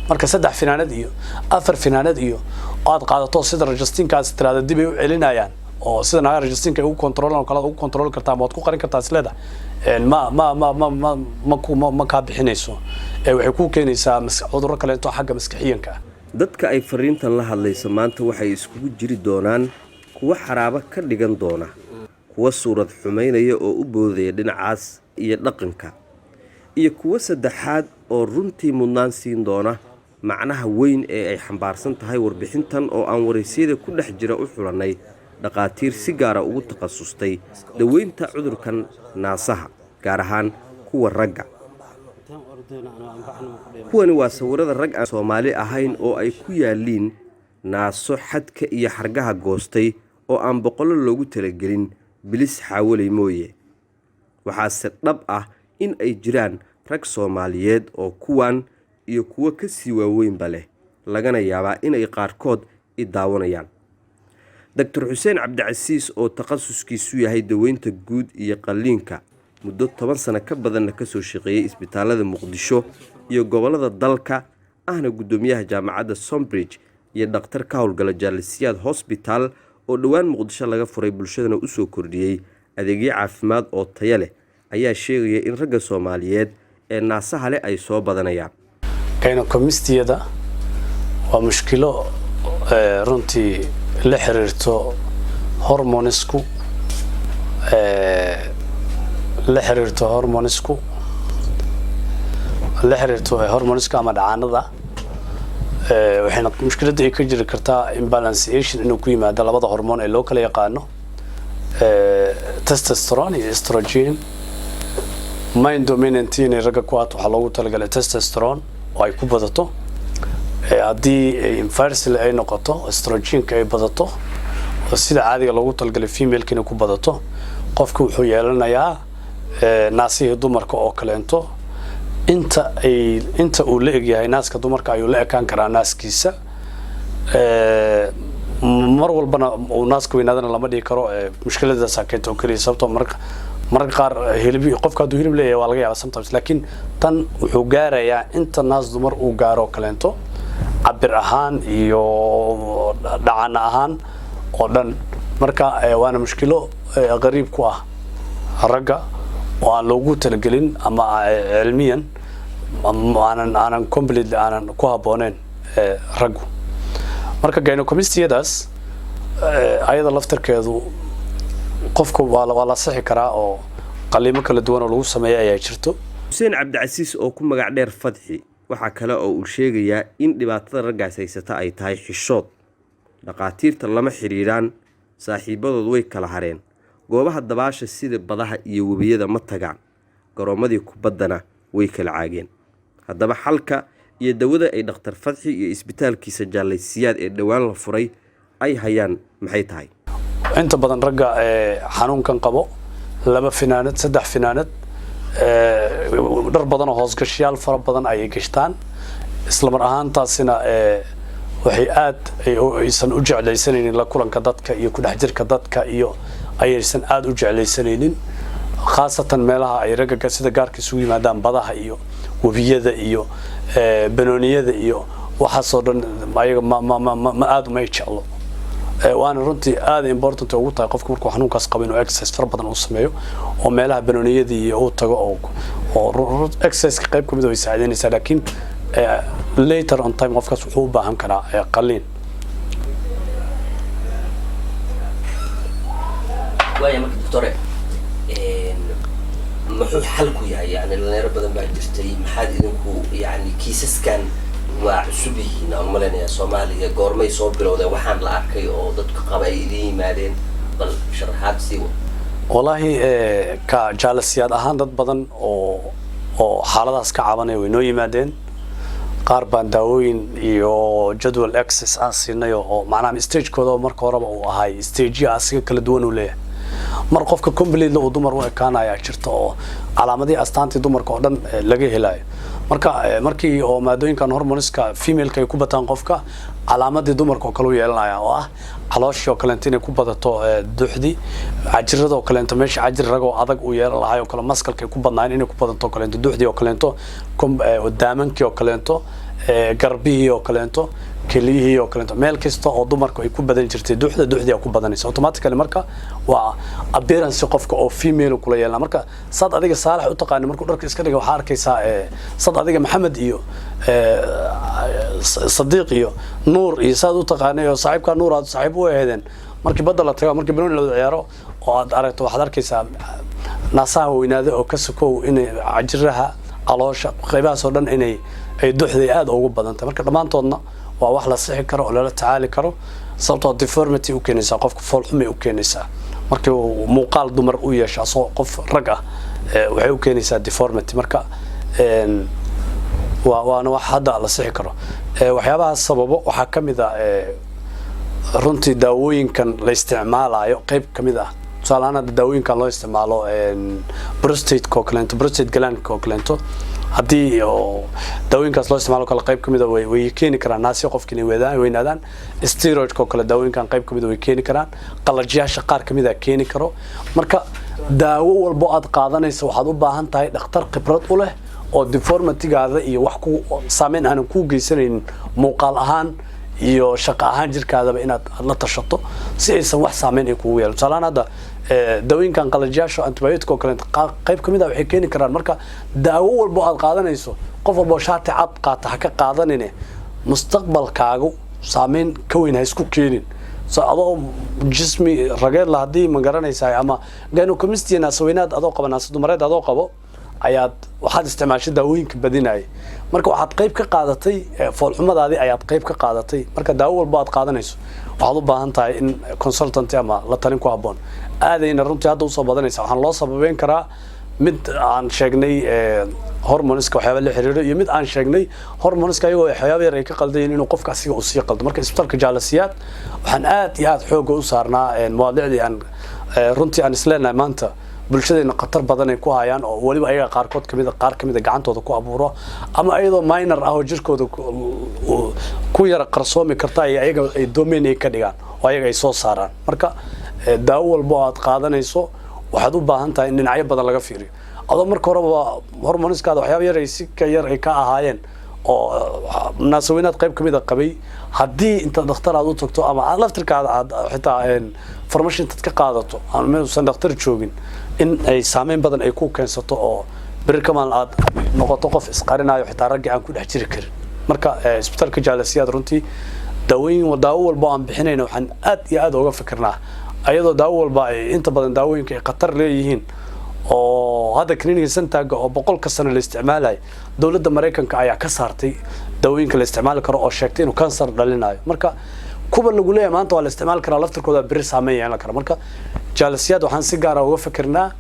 Marka saddex finaanad iyo afar finaanad iyo aad qaadato, sida rajastiinkaas tiraada dib ay u celinayaan, oo sida naga rajastiinka ay ugu kontroolan oo kale aad ugu kontrooli kartaa ama waad ku qarin kartaa isleeda, ma kaa bixinayso. Waxay kuu keenaysaa cudurro kaleeto xagga maskaxiyanka ah. Dadka ay fariintan la hadlaysa maanta waxay iskugu jiri doonaan kuwo xaraabo ka dhigan doona, kuwa suurad xumaynaya oo u boodaya dhinacaas iyo dhaqanka, iyo kuwo saddexaad oo runtii mudnaan siin doona macnaha weyn ee ay xambaarsan tahay warbixintan, oo aan waraysyada ku dhex jira u xulannay dhaqaatiir si gaara ugu takhasustay daweynta cudurkan naasaha, gaar ahaan kuwa ragga. Kuwani waa sawirada rag aan Soomaali ahayn oo ay ku yaalliin naaso xadka iyo xargaha goostay oo aan boqollo loogu talagelin bilis xaawalay mooye. Waxaase dhab ah in ay jiraan rag Soomaaliyeed oo kuwan iyo kuwo ka sii waaweynba leh, lagana yaabaa inay qaarkood i daawanayaan. Doctor Xuseen Cabdicasiis, oo takhasuskiisu yahay daweynta guud iyo qalliinka, muddo 10 sano ka badanna kasoo shaqeeyey isbitaalada Muqdisho iyo gobollada dalka, ahna guddoomiyaha jaamacadda Sombridge iyo dhakhtar ka howlgala Jaalisiyaad Hosbitaal oo dhowaan Muqdisho laga furay, bulshadana usoo kordhiyey adeegyo caafimaad oo tayo leh, ayaa sheegaya in ragga Soomaaliyeed ee naasaha leh ay soo badanayaan. Gynecomastia-da waa mushkilo runtii la xiriirto hormones-ku, la xiriirto hormones-ka ama dhacaanada. Waxayna mushkiladda ay ka jiri kartaa imbalancation inuu ku yimaado labada hormoon ee loo kala yaqaano testosterone iyo estrogen. Main dominant inay ragga ku ahaato waxaa loogu talagalay testosterone oo ay ku badato. Haddii inversely ay noqoto, estrogen-ka ay badato oo sida caadiga loogu talagalay female-ka inay ku badato, qofka wuxuu yeelanayaa naasihii dumarka oo kaleento. Inta ay inta uu la egyahay naaska dumarka ayuu la ekaan karaa naaskiisa. Mar walbana uu naaska weynaadana lama dhihi karo mushkiladaasaa keenta oo keliya, sababtoo mararka qaar hilib qofka hadduu hilib leeyahay waa laga yaaba sometimes, laakiin tan wuxuu gaarayaa inta naas dumar uu gaaro oo kaleento, cabir ahaan iyo dhacana ahaan oo dhan. Marka waana mushkilo qariib ku ah ragga oo aan loogu talagelin ama cilmiyan aanan completely aanan ku habbooneyn raggu. Marka gynecomastia-daas ayada laftarkeedu qofku waa la sixi karaa oo qaliimo kala duwan oo lagu sameeya ayaa jirto. Xuseen Cabdicasiis, oo ku magac dheer Fadxi, waxaa kale oo uu sheegayaa in dhibaatada raggaas haysata ay tahay xishood. Dhaqaatiirta lama xidhiidhaan, saaxiibadood way kala hareen, goobaha dabaasha sida badaha iyo webiyada ma tagaan, garoomadii kubaddana way kala caageen. Haddaba xalka iyo dawada ay dhakhtar Fadxi iyo isbitaalkiisa Jaallaysiyaad ee dhowaan la furay ay hayaan maxay tahay? Inta badan ragga xanuunkan qabo laba finaanad, saddex finaanad, dhar badan oo hoosgashayaal fara badan ayay gashtaan. Isla mar ahaantaasina waxay aad aysan u jeclaysanaynin la kulanka dadka iyo ku dhex jirka dadka iyo ayaysan aada u jeclaysanaynin, khaasatan meelaha ay ragga sida gaarka isugu yimaadaan, badaha iyo webiyada iyo banooniyada iyo waxaasoo dhan. Ayaga ma aada umay jeclo. Waana runtii aada important ugu tahay qofka markuu xanuunkaas qabo inuu exercise fara badan uu sameeyo oo meelaha banooniyadii iyo uu tago, oo exercise-ka qayb kamid way saacideynaysaa, laakiin later on time qofkaas wuxuu u baahan karaa qaliin. Waaya, marka doctore, muxuu xalku yahay? Yani dhalinyaro badan baa jirtay. Maxaad idinku, yani kiisaskan waa cusub yihiin aan umalaynayaa Soomaaliya, goormay soo bilowdeen waxaan la arkay oo dadka qaba ay idin yimaadeen? Bal sharaxaad sii wa. Wallaahi, ka Jaalasiyaad ahaan dad badan oo xaaladahaas ka cabanaya way noo yimaadeen. Qaar baan daawooyin iyo jadwal exercise aan siinay, oo macnaha stage-kooda oo marka horeba uu ahay stage-ya asiga kala duwan uu leeyahay. Mar qofka completely uu dumar u ekaanaya jirta oo calaamadihii astaantii dumarka oo dhan laga helayo. Marka markii oo maadooyinkan hormones-ka female-ka ay ku bataan qofka, calaamadii dumarka oo kale u yeelanaya, oo ah calooshii oo kaleento inay ku badato, duxdii, cajirada oo kaleento, meesha cajir rag oo adag uu yeelan lahay oo kale, muscle-ka ay ku badnaayeen inay ku badato oo kaleento, duxdii oo kaleento, daamankii oo kaleento. Garbihii oo kaleento, keliyihii oo kaleento, meel kasta oo dumarku ay ku badan jirtay duxda, duxdii ku badanaysa automatically. Marka waa appearance qofka oo female kula yeelana. Marka saad adiga Saalax u taqaani, markuu dharka iska dhiga, waxaa arkaysaa saad adiga Maxamed iyo Sadiiq iyo Nuur iyo saad u taqaanay oo saaxiibkaa Nuur aad saaxiib u aheedeen, markii badda la tago, markii banooni la wada ciyaaro oo aad aragto, waxaad arkaysaa naasaha weynaada oo ka sokow inay cajiraha, caloosha, qaybahaas oo dhan inay ay duxday aada ugu badan tahay. Marka dhammaantoodna waa wax la sixi karo oo lala tacaali karo, sababtoo deformity u keenaysaa qofka, foolxumay u keenaysaa. Markii uu muuqaal dumar u yeesho asagoo qof rag ah, waxay u keenaysaa deformity. Marka waana wax hadda la sixi karo. Waxyaabaha sababo waxaa ka mid ah runtii daawooyinkan la isticmaalayo qayb ka mid ah. Tusaale ahaan, hadda daawooyinkan loo isticmaalo prostate oo kaleento, prostate gland oo kaleento, haddii oo daawooyinkaas loo isticmaalo kale, qayb ka mid a way keeni karaan naasi qofka inay weynaadaan. Steroidka oo kale, daawooyinkan qayb ka mid a way keeni karaan. Qalajiyaasha qaar ka mid a keeni karo. Marka daawo walbo aad qaadanaysa, waxaad u baahan tahay dhakhtar khibrad u leh oo deformitygaada iyo wax ku saameyn aanan kuu geysanaynin muuqaal ahaan iyo shaqo ahaan jirkaadaba inaad aad la tashato, si aysan wax saameyn ay kugu yeelan. Tusaale ahaan, hadda daawooyinkan qalajiyaasha, antibiotic oo kale, qayb ka mid ah waxay keeni karaan. Marka daawo walbo aad qaadanayso, qof walbo shaati cad qaata ha ka qaadanine, mustaqbalkaagu saameyn ka weyn ha isku keenin. So adoo jismi rageed la haddii ma garanaysaa, ama gynecomastia, naasaweynaad adoo qaba, naasa dumareed adoo qabo, ayaad waxaad isticmaashay daawooyinka badinaya. Marka waxaad qayb ka qaadatay foolxumadaadii ayaad qayb ka qaadatay. Marka daawo walbo aad qaadanayso, waxaad u baahan tahay in consultant ama la talin ku habboon. Aadayna runtii hadda usoo badanaysa. Waxaan loo sababeyn karaa mid aan sheegnay, hormoneska waxyaaba la xiriiro, iyo mid aan sheegnay, hormoneska ayagoo waxyaaba yar ay ka qaldayin inuu qofka asiga uu sii qaldo. Marka Isbitaalka Jaalasiyaad waxaan aad iyo aad xoogga u saarnaa mawaadicdii aan runtii aan isleenahay maanta bulshadeena khatar badan ay ku hayaan, oo weliba ayaga qaarkood kamid qaar kamid a gacantooda ku abuuro, ama iyadoo minor ah oo jirkooda ku yara qarsoomi karta ay ayaga ay domain ay ka dhigaan oo ayaga ay soo saaraan. Marka daawo walba oo aad qaadanayso, waxaad u baahan tahay in dhinacyo badan laga fiiriyo. Adoo marka horeba hormoneskaada waxyaaba yar ay si ka yar ay ka ahaayeen oo naasaweynaad qayb kamid a qabay, haddii inta dhakhtar aad u tagto ama aad laftirkaada aad xitaa farmashi intaad ka qaadato aan meeluusan dhakhtar joogin, in ay saameyn badan ay ku keensato oo beri kamaan aad noqoto qof isqarinayo, xitaa raggii aan ku dhex jiri karin. Marka Isbitaalka Jaalasiyaad runtii daawooyin, daawo walba aan bixinayna, waxaan aad iyo aad uga fikirnaa, ayadoo daawo walba ay inta badan daawooyinka ay khatar leeyihiin, oo hadda clinical Zantac-ga oo 100-ka sano la isticmaalayo, dowladda Maraykanka ayaa ka saartay daawooyinka la isticmaali karo oo sheegtay inuu kansar dhalinayo. Marka kuwa lagu leeyahay maanta waa la isticmaali karaa, laftirkooda beri saameyn yeelan kara. Marka Jaalasiyaad waxaan si gaara uga fikirnaa.